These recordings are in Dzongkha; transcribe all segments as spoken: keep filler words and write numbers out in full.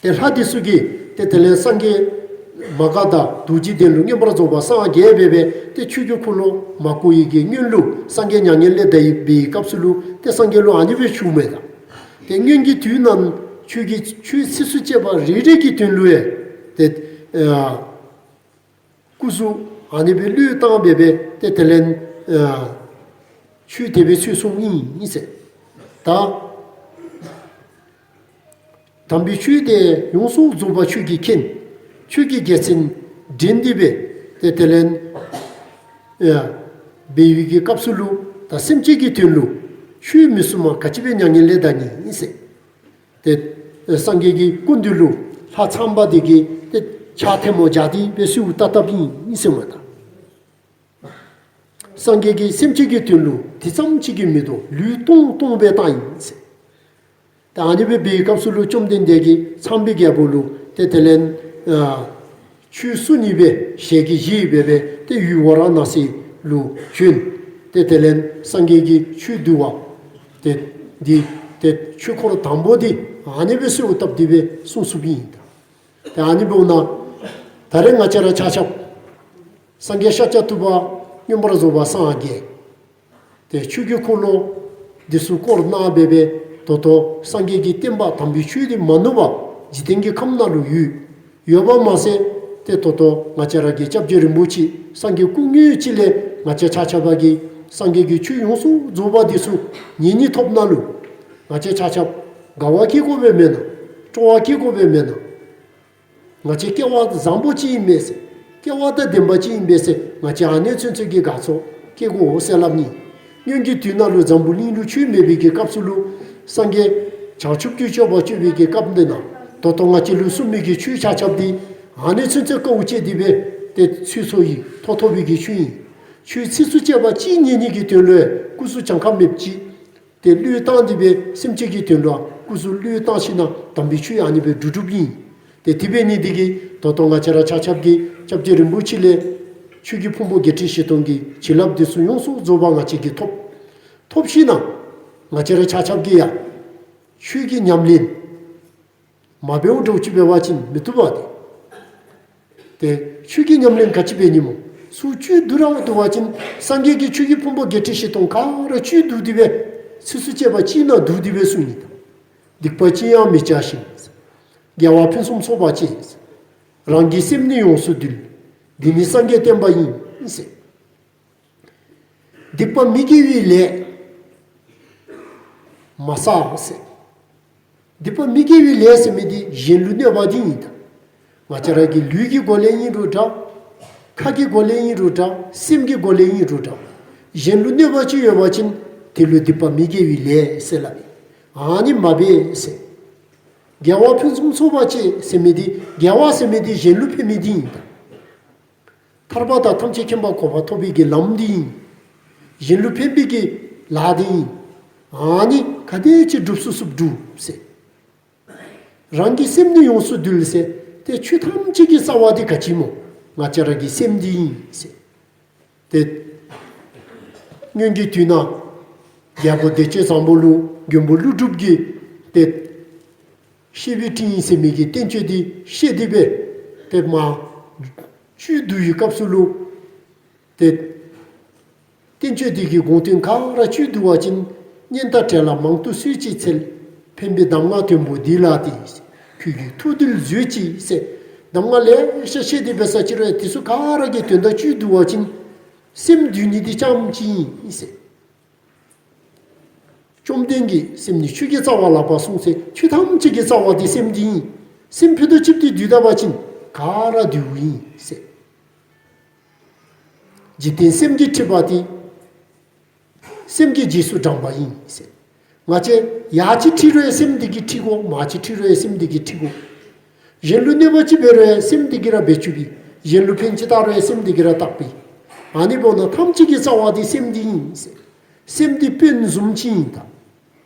ཏེ་ལྷ་འདི་ཚུ་གིས་ཏེ་དེ་ལས་སངས་རྒྱས་མ་ག་དྷ་རྡོ་རྗེ་གདན་ལུ་མངོན་པར་རྫོགས་པ་སངས་རྒྱས་སྦེ་སྦེ་ཏེ་ཆོས་ཀྱི་འཁོར་ལོ་མ་བསྐོར་བའི་གི་སྔོན་ལུ་སངས་རྒྱས་མྱ་ངན་ལས་འདའ་བའི་སྐབས་སུ་ལུ་ཏེ་སངས་རྒྱས་ལུ་ཨ་ནི་སྦེ་ཞུཝ་མས་ད། ཏེ་སྔོན་གྱི་དུས་ནང་ཆོས་ཀྱི་ཆོས་ཚིགས་སུ་བཅད་པ་རེ་རེ་གི་དོན་ལུ་ཡང་ཏེ་ཨ་སྐུ་གཟུགས་ཨ་ནི་སྦེ་བློས་བཏང་སྦེ་སྦེ་ཏེ་དེ་ལས་ཨ་ཆོས་དེ་སྦེ་ཚུལ་གསུངས་ཨིན་ཟེར། ད་དམ་པའི་ཆོས་དེ་ཡོངས་སུ་རྫོགས་པ་ཆོས་ཀྱི་མཁན། ཆོས་ཀྱི་རྒྱལ་མཚན་འདྲེན་ཏེ་སྦེ་ཏེ་དེ་ལས་ཨ་འབད་བའི་གི་སྐབས་སུ་ལུ་ད་སེམས་ཅན་གྱི་དོན་ལུ་ཆོས་མི་གསུང་མ་ག་ཅི་སྦེ་མྱ་ངན་ལས་འདའ་ནི་ཨིན་ཟེར། ཏེ་སངས་རྒྱས་ཀྱི་སྐུ་མདུན་ལུ་ལྷ་ཚངས་པ་དེ་གིས་ཏེ་ཕྱག་ཐལ་མོ་སྦྱར་ཏེ་སྦེ་གསོལཝ་བཏབ་བཏབཔ་ཨིན་ཟེརཝ་མས་ད། སངས་རྒྱས་ཀྱིས་སེམས་ཅན་གྱི་དོན་ལུ་དེ་ཙམ་ཅིག་གིས་མི་དོ་ལུས་སྟོང་སྟོང་སྦེ་བཏང་ཡི་ཟེར། ད་ཨ་ནི་སྦེ་འབད་བའི་སྐབས་སུ་ལུ་བཅོམ་ལྡན་འདས་ཀྱིས་ཚངས་པའི་རྒྱལ་པོ་ལུ་ཏེ་དེ་ལས་ཨ་ཆོས་གསུང་ནི་སྦེ་ཞལ་གྱིས་བཞེས་སྦེ་སྦེ་ཏེ་ཡུལ་ཝཱ་ར་ཎ་སི་ལུ་བྱོན། ཏེ་དེ་ལས་སངས་རྒྱས་ཀྱིས་ཆོས་འདུལ་བ་ཏེ་འདི་ཏེ་ཆོས་འཁོར་དང་པོ་འདི་ཨ་ནི་སྦེ་གསོལཝ་བཏབ་སྟེ་སྦེ་གསུངས་གསུངསམ་ཨིན། ཏེ་ཨ་ནི་འབདཝ་ད་ད་རེས་ང་བཅས་ར་ཆ་ཁྱབ་སངས་རྒྱས་ཤཱཀྱ་ཐུབ་པ་མངོན་པར་རྫོགས་པ་སངས་རྒྱས། ཏེ་ཆོས་ཀྱི་འཁོར་ལོ་འདི་ཚུ་བསྐོར་གནང་སྦེ་སྦེ་ད་ལྟོ་སངས་རྒྱས་ཀྱི་བསྟན་པ་དམ་པའི་ཆོས་འདི་མ་ནུབ་པར་འཇིག་རྟེན་གྱི་ཁམས་ནང་ལུ་ཡོད། ཡོད་པ་མ་ཚད་ཏེ་ད་ལྟོ་ང་བཅས་ར་གི་སྐྱབས་རྗེ་རིན་པོ་ཆེ་སངས་རྒྱས་སྐུ་དངོས་ཅིག་ལས་ང་བཅས་ཆ་ཁྱབ་ཀྱིས་སངས་རྒྱས་ཀྱི་ཆོས་ཡོངས་སུ་རྫོགས་པ་འདི་ཚུ་ཉན་ནི་ཐོབ་ནི་ལུ་ང་བཅས་ཆ་ཁྱབ་དགའ་བ་སྐྱེ་དགོ་པས་མེན་ན། སྤྲོ་བ་སྐྱེ་དགོ་པས་མེན་ན། ང་བཅས་སྐལ་བ་བཟང་པོ་ཅིག་ཨིན་པས་ཟེར། སྐལ་བ་དང་ལྡན་པ་ཅིག་ཨིན་པས་ཟེར་ང་བཅས་ཨ་ནི་ཚུན་ཚོད་ཀྱི་དགའ་ཚོར་སྐྱེ་དགོ་ཟེར་སླབ་ནི། སྔོན་གྱི་དུས་ནང་ལུ་འཛམ་བུ་གླིང་ལུ་ཆོས་མེད་པའི་གི་སྐབས་སུ་ལུ་སངས་རྒྱས་བྱང་ཆུབ་ཀྱི་སྤྱོད་པ་སྤྱོད་པའི་གི་སྐབས་འདི་ནང་ད་ལྟོ་ང་བཅས་ལུ་གསུངས་མི་གི་ཆོས་ཆ་ཁྱབ་འདི་ཨ་ནི་ཚུན་ཚོད་དཀའཝ་སྤྱད་དེ་སྦེ་ཏེ་ཚུད་སོ་ཡི་ཐོབ་ཐོབ་པའི་གི་ཆོས་ཨིན། ཆོས་ཚིགས་སུ་བཅད་པ་ཅིག་ཉན་ནི་གི་དོན་ལུ་སྐུ་གཟུགས་གྱངས་ཁ་མེདཔ་ཅིག་ཏེ་བློས་བཏང་སྟེ་སྦེ་སེམས་ཅན་གྱི་དོན་ལུ་སྐུ་གཟུགས་བློས་བཏང་ཞིནམ་ལས་དམ་པའི་ཆོས་ཨ་ནི་སྦེ་སྒྲུབ་སྒྲུབཔ་ཨིན། ཏེ་དེ་འབད་ནི་འདི་གིས་ད་ལྟོ་ང་བཅས་ར་ཆ་ཁྱབ་ཀྱིས་སྐྱབས་རྗེ་རིན་པོ་ཆེ་ལས་ཆོས་ཀྱི་ཕུང་པོ་བརྒྱད་ཁྲི་བཞི་སྟོང་གི་བྱིན་རླབས་འདི་ཚུ་ཡོངས་སུ་རྫོགས་པ་ང་བཅས་ཀྱིས་ཐོབ། ཐོབ་ཞིནམ་ལས་ང་བཅས་ར་ཆ་ཁྱབ་ཀྱིས་ཡང་ཆོས་ཀྱི་ཉམས་ལེན་མ་འབདཝ་འདྲཝ་ཅིག་འབད་བ་ཅིན་མི་བཏུབ་པས་ཏེ། ཏེ་ཆོས་ཀྱི་ཉམས་ལེན་ག་ཅི་འབད་ནི་སྨོ། ཚུར་བཅུད་བསྡུ་ར་བསྡུ་བ་ཅིན་སངས་རྒྱས་ཀྱི་ཆོས་ཀྱི་ཕུང་པོ་བརྒྱད་ཁྲི་བཞི་སྟོང་ག་ར་བཅུད་བསྡུ་སྟེ་སྦེ་ཚིགས་སུ་བཅད་པ་ཅིག་ནང་བསྡུ་སྟེ་སྦེ་གསུངས་ནི་དང་། སྡིག་པ་ཅི་ཡང་མི་བྱ་ཞིང་། དགེ་བ་ཕུན་སུམ་ཚོགས་པར་སྤྱད། རང་གི་སེམས་ནི་ཡོངས་སུ་འདུལ། འདི་ནི་སངས་རྒྱས་བསྟན་པ་ཡིན་ཟེར། སྡིག་པ་མི་དགེ་བའི་ལས་མ་བསགས་ཟེར། སྡིག་པ་མི་དགེ་བའི་ལས་ཟེར་མི་འདི་གཞན་ལུ་གནོད་པ་འདི་ཨིན་ད། ང་བཅས་ར་གི་ལུས་ཀྱི་སྒོ་ལས་ཨིན་རུང་འདྲ། ཁ་གི་སྒོ་ལས་ཨིན་རུང་འདྲ། སེམས་ཀྱི་སྒོ་ལས་ཨིན་རུང་འདྲ། གཞན་ལུ་གནོད་པ་ཅིག་ཡོད་པ་ཅིན་དེ་ལུ་སྡིག་པ་མི་དགེ་བའི་ལས་ཟེར་སླབ་ཨིན། ཨ་ནི་མ་འབད་ཟེར། དགེ་བ་ཕུན་སུམ་ཚོགས་པར་སྤྱད་ཟེར་མི་འདི་དགེ་བ་ཟེར་མི་འདི་གཞན་ལུ་ཕན་མི་འདི་ཨིན་ད། ཐར་པ་དང་ཐམས་ཅད་མཁྱེན་པ་གོ་འཕང་ཐོབ་པའི་གི་ལམ་འདི་ཨིན། གཞན་ལུ་ཕན་པའི་གི་ལཱ་འདི་ཨིན། ཨ་ནི་ག་དེ་ཅིག་སྒྲུབ་ཚུགས་ཚུགསཔ་སྒྲུབ་ཟེར། རང་གི་སེམས་ནི་ཡོངས་སུ་འདུལ་ཟེར། ཏེ་ཆོས་ཐམས་ཅད་ཀྱི་རྩ་བ་འདི་ག་ཅི་སྨོ། ང་བཅས་ར་གི་སེམས་འདི་ཨིན་ཟེར། ཏེ་སྔོན་གྱི་དུས་ནང་རྒྱལ་པོ་བདེ་སྤྱོད་བཟང་པོ་ལུ་མགོན་པོ་ཀླུ་སྒྲུབ་ཀྱིས་ཏེ་བཤེས་པའི་སྤྲིངས་ཡིག་ཟེར་མི་གི་བསྟན་བཅོས་འདི་བཤད་དེ་སྦེ་ཏེ་མ་བཅུད་བསྡུ་བའི་སྐབས་སུ་ལུ་ཏེ་བསྟན་བཅོས་འདི་གི་དགོངས་དོན་ག་ར་བཅུད་བསྡུ་བ་ཅིན། སྙན་དང་བྲལ་ལ་མང་དུ་གསོལ་ཅི་འཚལ། ཕན་པའི་གདམས་ངག་དོན་པོ་འདི་ལགས་ཏེ། ཁྱོད་ཀྱི་ཐུགས་འདུན་མཛོད་ཅིག་ཟེར། གདམས་ངག་ལེ་ཤ་བཤད་དེ་འབད་ས་ཅིག་རུང་དེ་ཚུ་ག་ར་གི་དོན་དག་བཅུད་བསྡུ་བ་ཅིན་སེམས་འདུལ་ནི་འདི་རྐྱངམ་ཅིག་ཨིན་ཟེར། བཅོམ་ལྡན་གྱིས་སེམས་ནི་ཆོས་ཀྱི་རྩ་བ་ལགས་པར་གསུངས་ཟེར། ཆོས་ཐམས་ཅད་ཀྱི་རྩ་བ་འདི་སེམས་འདི་ཨིན། སེམས་ཕུད་རྡོག་གཅིག་འདི་འདུལ་ད་པ་ཅིན་ག་ར་འདུལཝ་ཨིན་ཟེར། འཇིག་རྟེན་སེམས་ཀྱིས་ཁྲིད་པ་སྟེ། སེམས་ཀྱི་རྗེས་སུ་འབྲང་བ་ཡིན་ཟེར། ང་བཅས་ཡར་ཅིག་ཁྲིད་རུང་ཡང་སེམས་འདི་གིས་ཁྲིད་དགོ། མར་ཅིག་ཁྲིད་རུང་ཡང་སེམས་འདི་གིས་ཁྲིད་དགོ། གཞན་ལུ་གནོད་པ་ཅིག་འབད་རུང་ཡང་སེམས་འདི་གིས་ར་འབད་བཅུག་པས། གཞན་ལུ་ཕན་ཅིག་བཏགས་རུང་ཡང་སེམས་འདི་གིས་ར་བཏགས་པས། ཨ་ནི་འབདཝ་ད་ཐམས་ཅད་ཀྱི་རྩ་བ་འདི་སེམས་འདི་ཨིན་ཟེར། སེམས་འདི་དཔོན་བཟུམ་ཅིག་ཨིན་ད།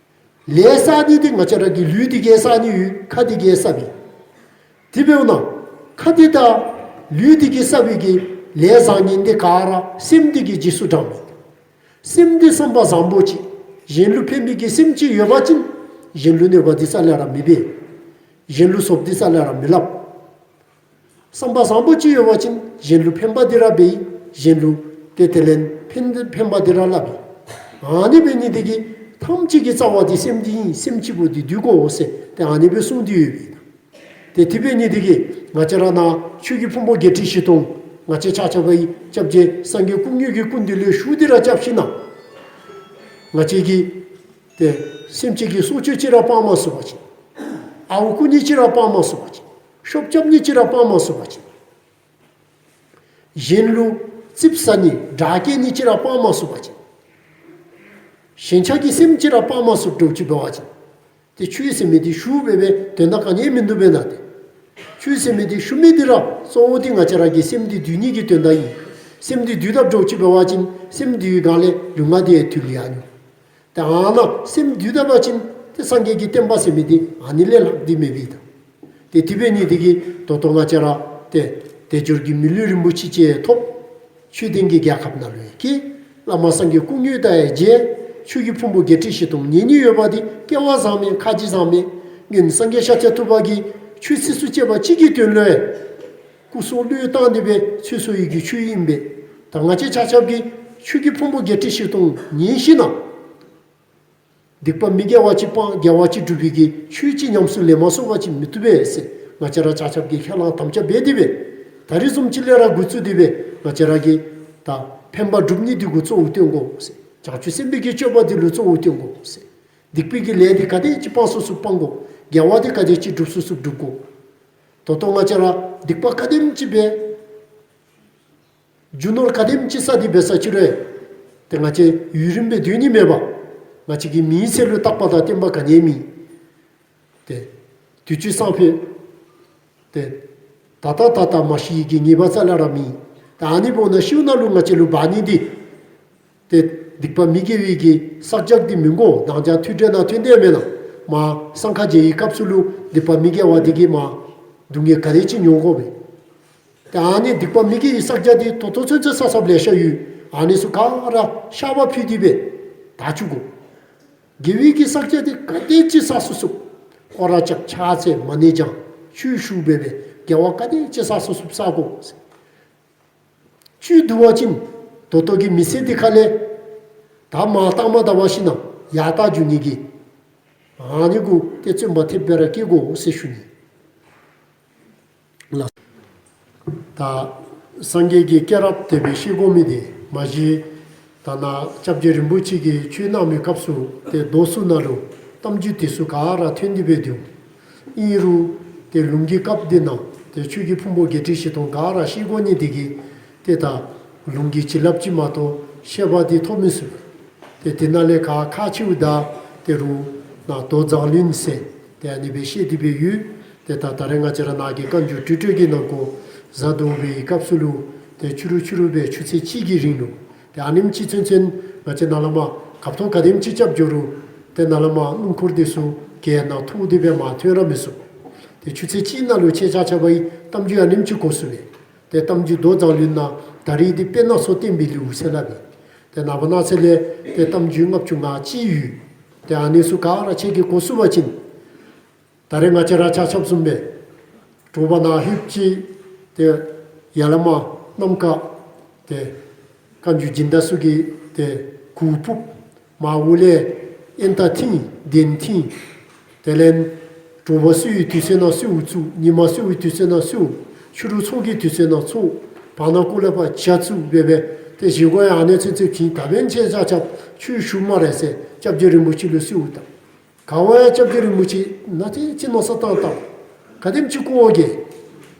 ལས་བསགས་ནི་འདི་ང་བཅས་ར་གི་ལུས་འདི་གིས་བསགས་ནི་ཡོད། ཁ་འདི་གིས་བསགས་པས། དེ་འབདཝ་ད་ཁ་འདི་དང་ལུས་འདི་གིས་བསགས་པའི་གི་ལས་བཟང་ངན་འདི་ག་ར་སེམས་འདི་གི་རྗེས་སུ་འབྲངམ་མས། སེམས་འདི་བསམ་པ་བཟང་པོ་ཅིག་གཞན་ལུ་ཕན་པའི་གི་སེམས་ཅིག་ཡོད་པ་ཅིན་གཞན་ལུ་གནོད་པ་འདི་རྩ་ལས་ར་མི་འབད། གཞན་ལུ་བཟོདཔ་འདི་རྩ་ལས་ར་མི་སླབ། བསམ་པ་བཟང་པོ་ཅིག་ཡོད་པ་ཅིན་གཞན་ལུ་ཕན་པ་འདི་ར་འབད་ཡི། གཞན་ལུ་ཏེ་དེ་ལས་ཕན་ཕན་པ་འདི་ར་སླབ་ཨིན། ཨ་ནི་འབད་ནི་འདི་གིས་ཐམས་ཅད་ཀྱི་རྩ་བ་འདི་སེམས་འདི་ཨིན། སེམས་གཅིག་པོ་འདི་འདུལ་དགོ་ཟེར་ཏེ་ཨ་ནི་སྦེ་གསུངས་ཏེ་ཡོད་པས། ཏེ་དེ་འབད་ནི་འདི་གིས་ང་བཅས་ར་ནཱ་ཆོས་ཀྱི་ཕུང་པོ་བརྒྱད་ཁྲི་བཞི་སྟོང་ང་བཅས་ཆ་ཁྱབ་ཀྱིས་སྐྱབས་རྗེ་སངས་རྒྱས་སྐུ་དངོས་ཀྱི་སྐུ་མདུན་ལས་ཞུ་སྟེ་ར་རྐྱབ་ཞིན་ན་ང་བཅས་ཀྱིས་ཏེ་སེམས་ཅན་གྱི་སྲོག་གཅོད་ཅིག་ར་སྤང་མ་ཚུགས་པ་ཅིན། ཨརཝ་རྐུ་ནི་ཅིག་ར་སྤང་མ་ཚུགས་པ་ཅིན། ཤོབ་རྐྱབ་ནི་ཅིག་ར་སྤང་མ་ཚུགས་པ་ཅིན། གཞན་ལུ་ཙིགཔ་ཟ་ནི་དགྲ་བཀལ་ནི་ཅིག་ར་སྤང་མ་ཚུགས་པ་ཅིན། ཞེན་ཆགས་ཀྱི་སེམས་ཅིག་ར་སྤང་མ་ཚུགསཔ་འདྲཝ་ཅིག་འབད་བ་ཅིན། ཏེ་ཆོས་ཟེར་མི་འདི་ཞུ་འབད་བའི་དོན་དག་ག་ནི་ཡང་མིན་འདུག་པས་ན་ཏེ། ཆོས་ཟེར་མི་འདི་ཞུ་མི་འདི་ར་གཙོ་བོ་འདི་ང་བཅས་ར་གི་སེམས་འདི་འདུལ་ནི་གི་དོན་དག་ཨིན། སེམས་འདི་འདུལ་དཔ་འདྲཝ་ཅིག་འབད་བ་ཅིན་སེམས་འདུལ་བའི་སྒང་ལས་ལུས་ངག་འདི་ཡང་དུལ་ཡར་འགྱོ། ཏེ་ཨ་ནཱ་སེམས་འདུལ་ད་པ་ཅིན་ཏེ་སངས་རྒྱས་ཀྱི་བསྟན་པ་ཟེར་མི་འདི་ཨ་ནི་ལས་ལྷག་སྟེ་མེད་པས་ད། ཏེ་དེ་འབད་ནི་འདི་གིས་ད་ལྟོ་ང་བཅས་ར་ཏེ་དལ་འབྱོར་གྱི་མི་ལུས་རིན་པོ་ཆེ་ཅིག་ཐོབ། ཆོས་ལྡན་གྱི་རྒྱལ་ཁབ་ནང་ལུ་ཡང་སྐྱེས། བླ་མ་སངས་རྒྱས་སྐུ་དངོས་དང་ཡང་མཇལ། ཆོས་ཀྱི་ཕུང་པོ་བརྒྱད་ཁྲི་བཞི་སྟོང་ཉན་ནི་ཡོད་པ་འདི་སྐལ་བ་བཟང་མི་ཁ་རྗེ་བཟང་མི་སྔོན་སངས་རྒྱས་ཤཱཀྱ་ཐུབ་པ་གིས་ཆོས་ཚིགས་སུ་བཅད་པ་གཅིག་གི་དོན་ལུ་ཡང་སྐུ་སྲོག་བློས་བཏང་སྟེ་སྦེ་ཚུལ་གསོ་ཡི་གི་ཆོས་ཨིན་པས། ད་ང་བཅས་ཆ་ཁྱབ་ཀྱིས་ཆོས་ཀྱི་ཕུང་པོ་བརྒྱད་ཁྲི་བཞི་སྟོང་ཉན་ཞིན་ན་སྡིག་པ་མི་དགེ་བ་ཅིག་སྤང་དགེ་བ་ཅིག་སྒྲུབ་པའི་གི་ཆོས་ཅིག་ཉམས་སུ་ལེན་མ་ཚུགས་པ་ཅིན་མི་བཏུབ་པས་ཟེར་ང་བཅས་ར་ཆ་ཁྱབ་ཀྱིས་ཁས་བླངས་དམ་བཅའ་འབད་དེ་སྦེ་ད་རིས་བཟུམ་ཅིག་ལས་ར་འགོ་བཙུགས་ཏེ་སྦེ་ང་བཅས་ར་གིས་ད་ཕན་པ་སྒྲུབ་ནི་འདི་གུ་གཙོ་བོ་བཏོན་དགོ་ཟེར། བྱང་ཆུབ་སེམས་དཔའི་གི་སྤྱོད་པ་འདི་ལུ་གཙོ་བོ་བཏོན་དགོ་ཟེར། སྡིག་པའི་གི་ལས་འདི་ག་དེ་ཅིག་སྤང་ཚུགས་ཚུགས་སྤང་དགོ། དགེ་བ་འདི་ག་དེ་ཅིག་སྒྲུབ་ཚུགས་ཚུགས་སྒྲུབ་དགོ། ད་ལྟོ་ང་བཅས་ར་སྡིག་པ་ག་དེམ་ཅིག་འབད་རྒྱུ་ནོར་ག་དེམ་ཅིག་བསགས་ཏེ་འབད་ས་ཅིག་རུང་ཏེ་ང་བཅས་ཡུན་རིངམོ་སྦེ་སྡོད་ནི་མེད་པས། ང་བཅས་ཀྱི་མི་ཚེ་ལུ་རྟག་པ་དང་བརྟན་པ་ག་ནི་ཡང་མེད། ཏེ་དུས་ཅི་སང་ཕོད་ཏེ་ད་ལྟ་ད་ལྟ་མ་ཤི་གི་ངེས་པ་རྩ་ལས་ར་མེད། ད་ཨ་ནི་འབདཝ་ད་ཤིཝ་ད་ལུ་ང་བཅས་ལུ་འབག་ནི་འདི་ཏེ་སྡིག་པ་མི་དགེ་བའི་གི་བསགས་བཞག་འདི་མི་དགོ། ད་ཅི་ཐོས་གྲོལ་ནང་ཐོན་ཏེ་མེན་ན། མར་སྲང་ཁ་འགྱེལ་བའི་སྐབས་སུ་ལུ་སྡིག་པ་མི་དགེ་བ་འདི་གིས་མར་སྡུག་བསྔལ་ག་དེ་ཅིག་མྱོང་དགོ་པས། ཏེ་ཨ་ནི་སྡིག་པ་མི་དགེ་བའི་བསགས་བཞག་འདི་ད་ལྟོ་ཚུན་ཚོད་བསགས་བསགསཔ་ལེ་ཤ་ཡོད། ཨ་ནི་ཚུ་ག་ར་བཤགས་པ་ཕུལ་ཏེ་སྦེ་དག་བཅུག་དགོ། དགེ་བའི་གི་བསགས་བཞག་འདི་ག་དེ་ཅིག་བསགས་ཚུགས་ཚུགས་སྐོར་ར་རྐྱབ་ཕྱག་འཚལ་མ་ཎི་བགྱང་ཆོས་ཞུ་འབད་སྦེ་དགེ་བ་ག་དེ་ཅིག་བསགས་ཚུགས་ཚུགས་བསགས་དགོ། བཅུད་བསྡུ་བ་ཅིན་ད་ལྟོ་གི་མི་ཚེ་འདི་ཁ་ལས་ད་མར་བཏང་མ་ད་པ་ཅིན་ཡར་ད་འགྱོ་ནི་གི་ཨ་ནི་གུ་ཏེ་བརྩོན་པ་ཐེབས་སྦེ་ར་བསྐྱེད་དགོ་ཟེར་ཞུ་ནི་ལགས། ད་སངས་རྒྱས་ཀྱི་སྐྱེས་རབས་དེ་སྦེ་ཤེས་དགོ་མི་འདི་མ་གཞི་ད་ནཱ་སྐྱབས་རྗེ་རིན་པོ་ཆེ་གིས་ཆོས་གནང་མི་སྐབས་སུ་ཏེ་མདོ་ཚུ་ནང་ལུ་གཏམ་རྒྱུད་དེ་ཚུ་ག་ར་ཐོན་ཏེ་སྦེ་འདུག། ཨིན་རུང་ཏེ་ལུང་གི་སྐབས་འདི་ནང་ཏེ་ཆོས་ཀྱི་ཕུང་པོ་བརྒྱད་ཁྲི་བཞི་སྟོང་ག་ར་ཤེས་དགོ་ནི་འདི་གིས་ཏེ་ད་ལུང་གི་བྱིན་རླབས་ཅིག་མ་གཏོགས་བཤད་པ་འདི་ཐོབ་མི་ཚུགས། ཏེ་དེ་ནང་ལས་ཁག་ཁག་ཆེཝ་ད་ཏེ་རུང་ནཱ་མདོ་མཛངས་བླུན་ཟེར་ཏེ་ཨ་ནི་སྦེ་བཤད་དེ་སྦེ་ཡོད། ཏེ་ད་ད་རེས་ང་བཅས་ར་ནཱ་གི་བཀའ་འགྱུར་ཐོས་གྲོལ་གྱི་ནང་འཁོད་བཟའ་དོ་བའི་སྐབས་སུ་ལུ་ཏེ་ཕྱི་རུ་ཕྱི་རུ་སྦེ་ཆུ་ཚོད་གཅིག་གི་རིང་ལུ་ཏེ་ཨ་ནེམ་ཅིག་ཚུན་ཚོད་ང་བཅས་ནཱ་ལས་མར་ཁ་ཐུག་ག་དེམ་ཅིག་རྐྱབ་འགྱོ་རུང་ཏེ་ནཱ་ལས་མར་སྣུམ་འཁོར་འདི་ཚུ་གྱལ་ནང་ཐུག་སྟེ་སྦེ་མར་ཐོན་ར་མི་ཚུགས། ཏེ་ཆུ་ཚོད་གཅིག་ནང་ལུ་ཁྱེད་ཆ་ཁྱབ་ཀྱིས་གཏམ་རྒྱུད་ཨ་ནེམ་ཅིག་གོ་ཚུགས་པས། ཏེ་གཏམ་རྒྱུད་མདོ་མཛངས་བླུན་ནང་ད་རིས་འདི་དཔེ་སྣ་ཚོགས་བསྟན་པའི་ལེའུ་ཟེར་སླབ་ཨིན། ཏེ་ནངས་པ་གནངས་ཚེ་ལས་ཏེ་གཏམ་རྒྱུད་ལྔ་བཅུ་ང་གཅིག་ཡོད། ཏེ་ཨ་ནི་ཚུ་ག་ར་ཁྱེད་ཀྱིས་གོ་ཚུགས་པ་ཅིན་ད་རེས་ང་བཅས་ར་ཆ་ཁྱབ་བཟུམ་སྦེ་དྲོ་པ་ནང་ལྷོདཔ་ཅིག་ཏེ་ཡར་ལས་མར་གནམ་ཁ་ཏེ་བཀའ་འགྱུར་སྦྱིན་བདག་ཚུ་གིས་ཏེ་གུར་ཕུབ། མར་འོག་ལས་ཨེན་ཏ་འཐེན་གདན་འཐེན། དེ་ལས་དྲོ་པ་གསོལ་བའི་དུས་ཚོད་ནང་གསོལཝ་བཙུགས། ཉིན་མ་གསོལ་བའི་དུས་ཚོད་ནང་གསོལ། ཕྱི་རུ་ཚོགས་ཀྱི་དུས་ཚོད་ནང་ཚོགས། བར་ན་ཀོ་ལེ་པ་ཇ་བཙུགས་འབད་སྦེ་ཏེ་བཞེས་སྒོ་ཡང་ཨ་ནི་ཚུན་ཚོད་བྱིན། ད་འབདན་ཁྱེད་ཆ་ཁྱབ་ཆོས་ཞུ་སྨ་རེ་ཟེར་སྐྱབས་རྗེ་རིན་པོ་ཆེ་ལུ་གསོལཝ་བཏབ། ག་བ་ཡང་སྐྱབས་རྗེ་རིན་པོ་ཆེ་ནཱ་ཅིག་ཅིག་མནོ་བསམ་བཏང་བཏང་། ག་དེམ་ཅིག་སྐུ་འོ་བརྒྱལ།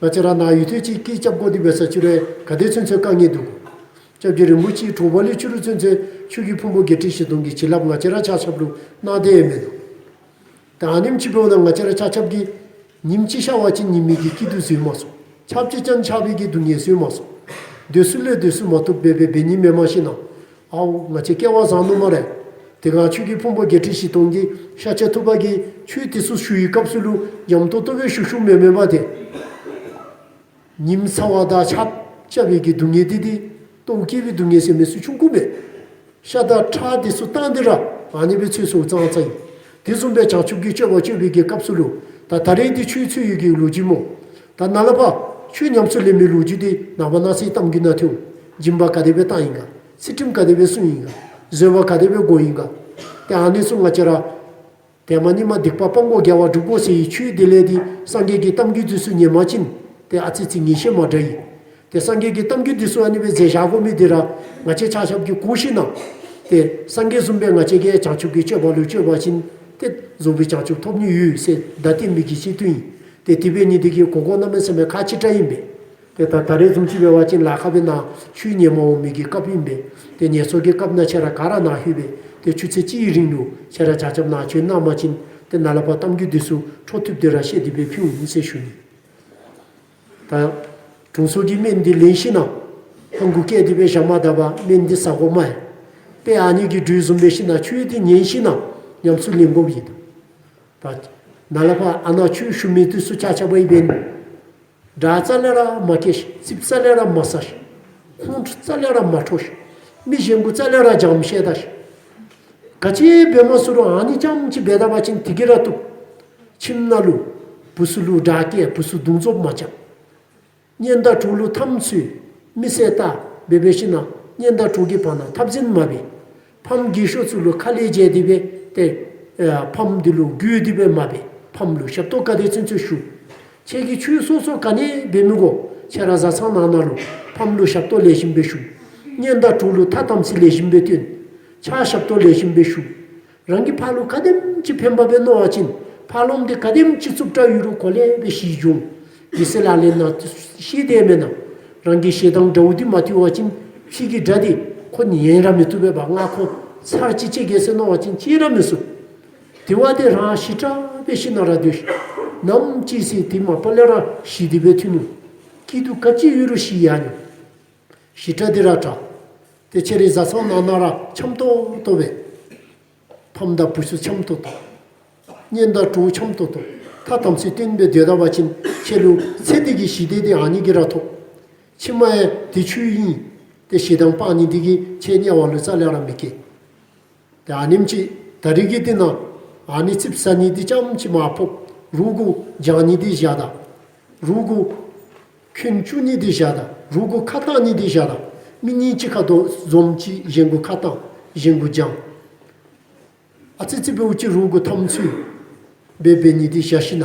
ང་བཅས་ར་ནཱ་ཡུདཔ་ཐེངས་ཅིག་སྐད་རྐྱབ་དགོ་དེ་འབད་ས་ཅིག་རུང་ག་དེ་ཚུན་ཚོད་དཀའ་ངལ་འདུག། སྐྱབས་རྗེ་རིན་པོ་ཆེ་དྲོ་པ་ལས་ཕྱི་རུ་ཚུན་ཚོད་ཆོས་ཀྱི་ཕུང་པོ་བརྒྱད་ཁྲི་བཞི་སྟོང་གི་བྱིན་རླབས་ང་བཅས་ར་ཆ་ཁྱབ་ལུ་གནང་སྟེ་ཡོད་མེན་ན། ད་ཨ་ནེམ་ཅིག་འབདཝ་ད་ང་བཅས་ར་ཆ་ཁྱབ་ཀྱིས་ཉིནམ་གཅིག་ཤར་བ་ཅིན་ཉི་མའི་གི་སྐྱིད་སྡུག་བཟོད་མ་ཚུགས། ཆརཔ་ཅིག་བྱུང་ཆར་པའི་གི་སྡུག་བསྔལ་བཟོད་མ་ཚུགས། སྡོད་ས་ལས་སྡོད་ས་མ་བཏུབ་འབད་སྦེ་འབད་ནི་མེན། མ་གཞི་ནཱ་ཨའུ་ང་བཅས་སྐལ་བ་བཟང་ནུག་སྨ་རེ། དེ་སྒང་ཆོས་ཀྱི་ཕུང་པོ་བརྒྱད་ཁྲི་བཞི་སྟོང་གི་ཤཱཀྱ་ཐུབ་པ་གིས་ཆོས་དེ་ཚུ་ཞུ་བའི་སྐབས་སུ་ལུ་འཇམ་ཏོང་ཏོ་སྦེ་ཞུ་ཞུཝ་མེན་མེན་པ་ཏེ། ཉིམ་ཚ་བ་དང་ཆརཔ་རྐྱབ་པའི་གི་སྡུག་བསྔལ་འདི་འདི་ལྟོཝ་བཀྱེས་པའི་སྡུག་བསྔལ་ཟེར་མི་ཚུ་ཆུང་ཀུ་མེན། ཤ་དང་ཁྲག་འདི་ཚུ་བཏང་སྟེ་ར་ཨ་ནི་སྦེ་ཚུད་སོང་ཙང་ཙང་ཨིན། དེ་བཟུམ་སྦེ་བྱང་ཆུབ་ཀྱི་སྤྱོད་པ་སྤྱོད་པའི་གི་སྐབས་སུ་ལུ་ ད་ད་རེས་འདི་ཆོས་འཚོལ་ཡུལ་གྱི་ལོ་རྒྱུས་སྨོ། ད་ནཱ་ལས་ཕར་ཆོས་ཉམས་སུ་ལེན་མི་ལོ་རྒྱུས་འདི་ནངས་པ་གནངས་ཚེ་གཏམ་རྒྱུད་ནང་ཐོན། སྦྱིན་པ་ག་དེ་སྦེ་བཏང་ཡི་ག། ཚུལ་ཁྲིམས་ག་དེ་སྦེ་བསྲུང་ཡི་ག། བཟོད་པ་ག་དེ་སྦེ་བསྒོམ་ཡི་ག། ཏེ་ཨ་ནི་ཚུ་ང་བཅས་ར་ཏེ་མ་ནི་མ་སྡིག་པ་སྤང་དགོ་དགེ་བ་སྒྲུབ་དགོ་ཟེར་བའི་ཆོས་དེ་ལས་འདི་སངས་རྒྱས་ཀྱི་གཏམ་རྒྱུད་འདི་ཚུ་ཉན་པ་ཅིན་ཏེ་ཨ་ཙི་ཙི་ངེས་ཤེས་མ་འདྲ་ཡི། ཏེ་སངས་རྒྱས་ཀྱི་གཏམ་རྒྱུད་འདི་ཚུ་ཨ་ནི་སྦེ་མཛད་བཞག་དགོ་མི་འདི་ར་ང་བཅས་ཆ་ཁྱབ་ཀྱིས་གོ་ཞིན་ན་ཏེ་སངས་རྒྱས་བཟུམ་སྦེ་ང་བཅས་ཀྱིས་བྱང་ཆུབ་ཀྱི་སྤྱོད་པ་ལུ་སྤྱོད་པ་ཅིན་ཏེ་རྫོགས་པའི་བྱང་ཆུབ་ཐོབ་ནི་ཡོད་ཟེར་བརྡ་སྟོན་མི་གི་ཆེད་དུ་ཨིན། ཏེ་དེ་འབད་ནི་འདི་གིས་གོ་དགོཔ་གནམ་མེད་ས་མེད་ཁག་ཆེ་དྲགས་ཨིན་པས། ཏེ་ད་ད་རེས་བཟུམ་ཅིག་འབད་བ་ཅིན་ལཱ་ཁག་སྦེ་ནཱ་ཆོས་ཉན་པར་འོང་མི་གི་སྐབས་ཨིན་པས། ཏེ་ངལ་གསོ་གི་སྐབས་ནང་ཁྱེད་ར་ག་ར་ནཱ་ལྷོད་པས། ཏེ་ཆུ་ཚོད་གཅིག་གི་རིང་ལུ་ཁྱེད་ར་ཆ་ཁྱབ་ནཱ་བྱོན་གནང་པ་ཅིན་ཏེ་ནཱ་ལས་ཕར་གཏམ་རྒྱུད་འདི་ཚུ་འཕྲོ་མཐུད་དེ་ར་བཤད་དེ་སྦེ་ཕུལ་འོང་ཟེར་ཞུ་ནི། ད་དྲུང་འཚོ་གིས་སྨན་འདི་ལེན་ཞིན་ན་ཧང་གུ་བཀལ་ཏེ་སྦེ་བཞག་མ་ད་པར་སྨན་འདི་ཟ་དགོ་མས། དཔེ་ཨ་ནི་གི་འགྲོས་བཟུམ་འབད་ཞིན་ན་ཆོས་འདི་ཉན་ཞིན་ན་ཉམས་སུ་ལེན་དགོཔ་ཨིན། ད་ནཱ་ལས་ཕར་ཨ་ནཱ་ཆོས་ཞུ་མི་འདི་ཚུ་ཆ་ཁྱབ་ཨིན་པས། དགྲ་རྩ་ལས་ར་མ་སྐྱེ་ཤིག། རྩིགཔ་རྩ་ལས་ར་མ་ཟ་ཤིག། ཁོང་ཁྲོ་རྩ་ལས་ར་མ་ཁྲོ་ཤིག། མི་གཞན་གུ་རྩ་ལས་ར་བྱམས་བཤད་ད་ཤིག། ག་ཅི་འབད་མ་ཚུགས་རུང་ཨ་ནི་རྐྱངམ་ཅིག་འབད་ད་པ་ཅིན་དེ་གིས་ར་བཏུབ། ཁྱིམ་ནང་ལུ་བུ་ཚུ་ལུ་དགྲ་སྐྱེ། བུ་ཚུ་བརྡུང་བཙོགཔ་མ་རྐྱབ། གཉེན་དང་གྲོགས་ལུ་འཐབ་རྩོད་མི་བསད་ལྟ་འབད་འབད་ཞིན་ན་གཉེན་དང་གྲོགས་ཀྱི་བར་ན་འཐབ་འཛིང་མ་འབད། ཕམ་རྒས་ཤོས་ཚུ་ལུ་ཁ་ལས་བརྗེད་དེ་སྦེ་ཏེ་ཨ་ཕམ་འདི་ལུ་རྒོལ་ཏེ་སྦེ་མ་འབད། ཕམ་ལུ་ཞབས་ཏོག་ག་དེ་ཚུན་ཚོད་ཞུ། ཁྱེད་ཀྱིས་ཆོས་སོ་སོ་ག་ནི་འབད་མི་དགོ། ཁྱེད་ར་བཟའ་ཚང་ནང་ན་ལུ་ཕམ་ལུ་ཞབས་ཏོག་ལེགས་ཤོམ་སྦེ་ཞུ། གཉེན་དང་གྲོགས་ལུ་ཐ་དམ་ཚིག་ལེགས་ཤོམ་སྦེ་སྟོན། ཕྱག་ཞབས་ཏོག་ལེགས་ཤོམ་སྦེ་ཞུ། རང་གིས་ཕར་ལུ་ག་དེམ་ཅིག་ཕན་པ་སྦེ་མནོ་བ་ཅིན་ཕར་ལོགས་འདི་ག་དེམ་ཅིག་རྩུབ་དྲགས་ཡོད་རུང་གོ་ལེ་སྦེ་ཞི་འགྱོ་འོང་། དེ་ཚེ་ལག་ལེན་ནང་ཤེས་དེས་མེན་ན། རང་གི་ཞེ་སྡང་དགྲ་བོ་འདི་མ་བཏུལ་བ་ཅིན་ཕྱི་གི་དགྲ་འདི་ཁོ་ཉན་ར་མི་བཏུབ་པས་པ། ང་ཁོ་ཚར་གཅིག་བཅད་གེ་ཟེར་མནོ་བ་ཅིན་བཅད་ར་མི་ཚུགས། དེ་བ་དེ་རང་ཞི་དྲགས་སྦེ་ཞིན་ན་ར་སྡོད་ཤིག། ནམ་ཅིག་ཟེར་དེ་མ་པ་ལས་ར་ཞི་སྟེ་སྦེ་ཐོན་འོང་། སྐྱིད་སྡུག་ག་ཅི་ཡོད་རུང་ཞི་ཡར་འགྱོ། ཞི་དྲགས་འདི་ར་དྲག། ཏེ་ཁྱེད་རའི་བཟའ་ཚང་ནང་ན་ར་འཆམ་ཏོག་ཏོ་སྦེ། ཕམ་དང་བུ་ཚུ་འཆམ་ཏོག་ཏོ། གཉེན་དང་གྲོགས་འཆམ་ཏོག་ཏོ། ཐ་དམ་ཚིག་སྟོན་སྦེ་སྡོད་ད་པ་ཅིན་ཁྱེད་ལུ་ཚེ་འདི་གི་ཞི་བདེ་འདི་ཨ་ནི་གིས་ར་ཐོབ། ཕྱི་མ་ཡང་དེ་ཆོས་ཨིན། ཏེ་ཞེ་སྡང་སྤང་ནི་འདི་གིས་ཁྱེད་དམྱལ་བ་ལུ་རྩ་ལས་ར་མི་སྐྱེ། ཏེ་ཨ་ནེམ་ཅིག་ད་རིས་ཀྱི་འདི་ནང་ཨ་ནི་རྩིགཔ་ཟ་ནི་འདི་རྐྱངམ་ཅིག་མ་ཕོག། རོགས་གུ་བྱང་ནི་འདི་བཞག་ད། རོགས་གུ་འཁོན་བཅུག་ནི་འདི་བཞག་ད། རོགས་གུ་ཁ་གཏང་ནི་འདི་བཞག་ད། མི་གཉིས་གཅིག་ཁར་འཛོམས་ཅིག་གཞན་གུ་ཁ་གཏང་གཞན་གུ་བྱང་། ཨ་ཙི་ཙི་འབདཝ་ཅིག་རོགས་གུ་འཐབ་རྩོད་འབད་འབད་ནི་འདི་བཞག་ཞིན་ན་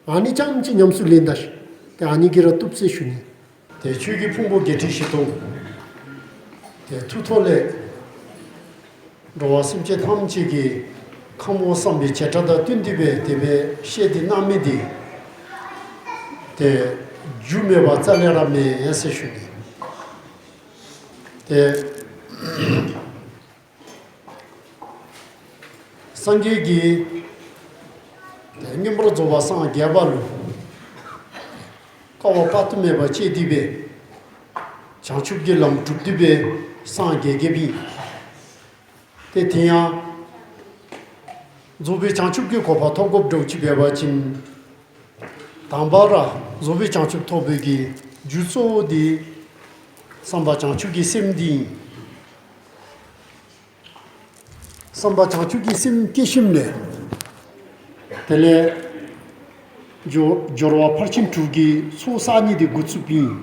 ཨ་ནི་རྐྱངམ་ཅིག་ཉམས་སུ་ལེན་ད་ཤིག། ཏེ་ཨ་ནི་གིས་ར་བཏུབ་ཟེར་ཞུ་ནི། ཏེ་ཆོས་ཀྱི་ཕུང་པོ་བརྒྱད་ཁྲི་བཞི་སྟོང་། ཏེ་ཐུགས་ཐོག་ལས་འགྲོ་བ་སེམས་ཅན་ཐམས་ཅད་ཀྱི་ཁམས་དབང་བསམ་པའི་བྱེ་བྲག་དང་བསྟུན་ཏེ་སྦེ་དེ་སྦེ་བཤད་དེ་གནང་མི་འདི་ཏེ་རྒྱུ་མེད་པ་རྩ་ལས་ར་མེན་ཟེར་ཞུ་ནི། ཏེ་སངས་རྒྱས་ཀྱིས་མངོན་པར་རྫོགས་པར་སངས་རྒྱས་པ་ལུ་དཀའ་བ་དཔག་ཏུ་མེད་པ་སྤྱད་དེ་སྦེ་བྱང་ཆུབ་ཀྱི་ལམ་སྒྲུབ་སྟེ་སྦེ་སངས་རྒྱས་རྒྱསཔ་ཨིན། ཏེ་དེ་ཡང་རྫོགས་པའི་བྱང་ཆུབ་ཀྱི་གོ་འཕང་ཐོབ་དགོཔ་འདྲཝ་ཅིག་འབད་བ་ཅིན་དང་པ་ར་རྫོགས་པའི་བྱང་ཆུབ་ཐོབ་པའི་གི་རྒྱུ་གཙོ་བོ་འདི་བསམ་པ་བྱང་ཆུབ་ཀྱི་སེམས་འདི་ཨིན། བསམ་པ་བྱང་ཆུབ་ཀྱི་སེམས་སྐྱེས་ཞིནམ་ལས་དེ་ལས་སྦྱོར་སྦྱོར་བ་ཕར་ཕྱིན་དྲུག་གི་ཚོགས་བསགས་ནི་འདི་འགོ་བཙུགསཔ་ཨིན།